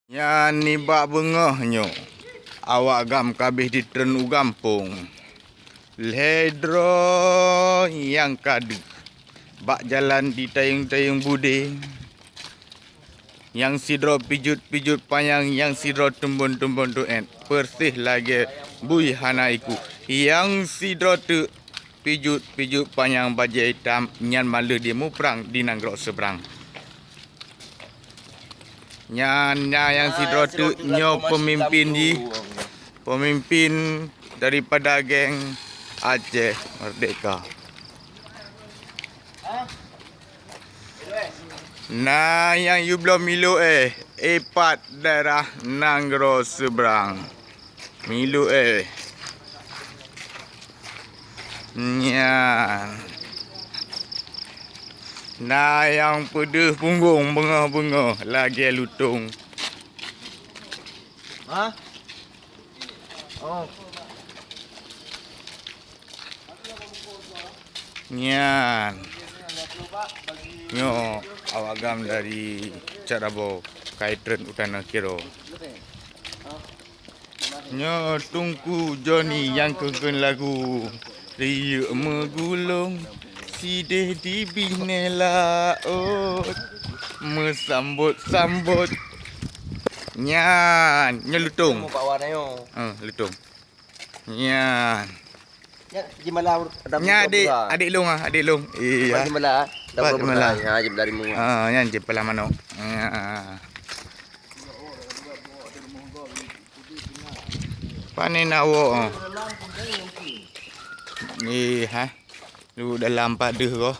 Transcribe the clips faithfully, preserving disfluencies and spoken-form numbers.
Nyan nibak beungoh nyoe, awak GAM ka abéh jitreun u gampông. Lhée droe nyang ka deuh, bak jalan jitayeueng-tayeueng budé. Nyang sidroe pijuet-pijuet panyang, nyang sidroe teumbon-teumbon tuet, peureséh lagée bui hana iku. Nyang sidroe teuk pijuet-pijuet panyang bajée itam, nyan maleuh jimuprang di nanggroe seubrang. Nyan, nyan nyang sidroe teuk nyoe peumimpin jih, peumimpin daripada geng Aceh Merdeka. Na nyang yue bloe milu, eh, ipat daerah nanggroe seubrang. Milu, eh. Nyan. Na nyang peudeuh punggong beungoh-beungoh lagée lutông. Hah? Oh. Nyan. Nyoe awak GAM dari Cat Rabo, ka jitreun u tanoh Kiro. Nyoe Teungku Joni nyang kheun-kheun lagu. Riyeuk meugulong, sideh di binéh laôt, meusambot-sambot. Nyan, nyoe lutông. Mau bawa na yo. Eh, lutông. Nyan. Ya, jimala. Nyan adék, adék lông ah, adék lông. Iya. Jimala. Pat jimala. Ha, jimala rimueng. Ah, nyan jimala manok. Ya. Panen awak. Ni ha. Lu dalam padeuh ko.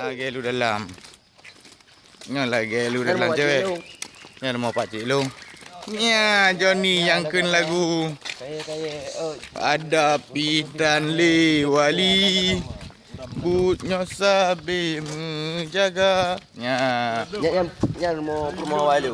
Lagée lu dalam. Nyoe lagée lu dalam cewek. Nyoe rumoh pakcik lu. Nya Joni nyang kheun lagu. Ada pidan lé wali. Buet nyoe sabe meujaga. Nya. Nyan, nyan, nyan rumoh, rumoh awai lu.